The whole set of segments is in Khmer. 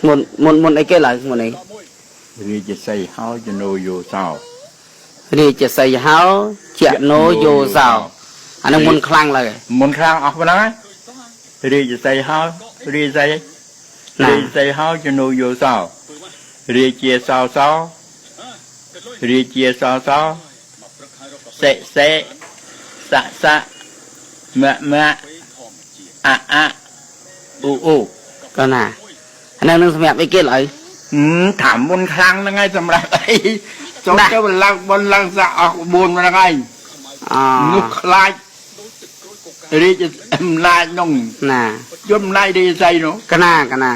មុនមុនមុនអីគេឡើយមុនអី រាជសីហោចនោយោសោ រាជសីហោជនោយោសោអានឹងមុនខ្លាំងឡើយ មុនខ្លាំងអស់ប៉ុណ្ណឹងហើយរាជសីហោរាជសី ណា រាជសីហោចនោយោសោរាជាសោសោរាជាសោសោសេសេសៈសៈមៈមៈអៈអៈអ៊ូអ៊ូ ក៏ណាអានឹងនឹងសម្រាប់អីគេឡើយ ហឹមថាមុនខ្លាំងហ្នឹងហើយសម្រាប់អីចូលទៅឡើងបនឡើងសាក់អស់ក្បួនហ្នឹងហើយ អ នោះខ្លាចរាជអំណាចនោះ ណា យំអំណាចរាជសីនោះ កណាកណា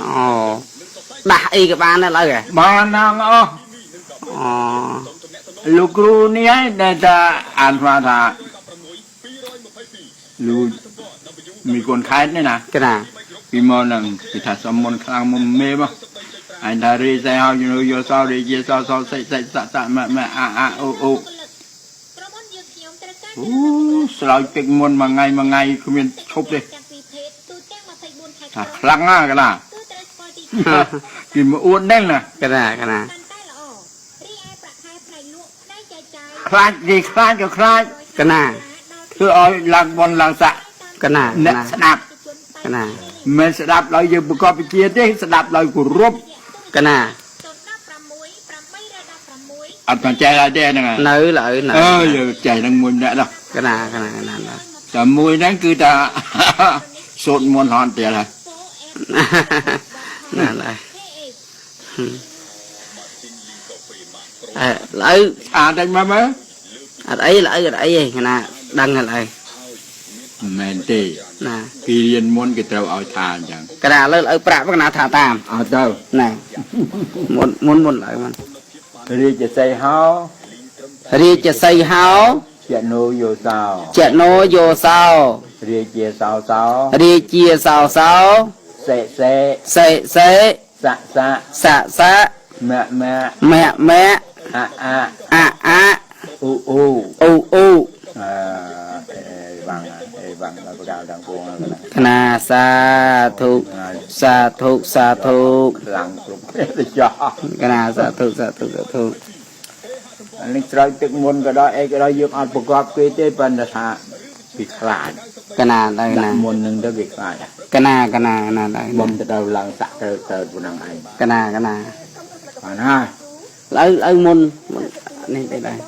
អូដាស់អីក៏បានដែរឡើយហ៎ បានណាងអស់ អូ លោកគ្រូនេះហើយដែលថាអានថាថាលោកមីកូនខេតនេះណា កណា ពីមកហ្នឹងគេថាសុំមុនខ្លាំងមុំមេមកអញថារាជសីហោយនោយោសោរាជាសោសោសិសិសៈសៈមៈមៈអៈអៈអូអូអូស្រោចទឹកមុនមួយថ្ងៃមួយថ្ងៃគ្មានឈប់ទេថាខ្លាំងណាស់កណាគេមកអួតហ្នឹងណា កណាកណា ខ្លាចគេខ្លាចក៏ខ្លាច កណា ធ្វើឲ្យឡើងបនឡើងស័ក កណា អ្នកស្ដាប់ កណា មិនស្ដាប់ដោយយើងប្រកបវិជាទេស្ដាប់ដោយគោរព កណា អត់បានចេះឡើយទេហ្នឹងហើយ នៅឡើយនៅ អើយើងចេះហ្នឹងមួយម្នាក់ដល់ កណាកណាកណាណា តែមួយហ្នឹងគឺថា សូត្រមន្តហត់ទៀតហើយ ណាឡើយអើឡើយ អានតែមកមើល អត់អីឡើយអត់អីទេកណាដឹងហើយឡើយ មិនមែនទេ ណា គេរៀនមុនគេត្រូវឲ្យថាអញ្ចឹង កណាលើលើប្រាក់កណាថាតាម អត់ទៅ ណាមុនមុនមុនឡើយមុន រាជសីហោ រាជសីហោ ជនោយោសោ ចនោយោសោ រាជាសោសោ រាជាសោសោ សេសេ សេសេ សៈសៈ សៈសៈ មៈមៈ មៈមៈ អៈអៈ អៈអៈ អ៊ូអ៊ូ អ៊ូអ៊ូ អឺអេវ៉ាំងអេវ៉ាំងដល់ប្រកាសដល់ពងហ្នឹងណា កណាសាធុសាធុសាធុ ខ្លាំងគ្រប់គ្នាទៅចោះ កណាសាធុសាធុសាធុ អានេះស្រោចទឹកមុនក៏ដោយអីក៏ដោយយើងអត់ប្រកបគេទេប៉ុន្តែថាគេខ្លាច កណាដែរណា ដាក់មុននឹងទៅគេខ្លាច កណាកណាកណាដែរ បំទៅដល់ឡើងសាក់ទៅទៅប៉ុណ្ណឹងឯង កណាកណា បានហើយ លើលើមុនមុននេះទេដែរ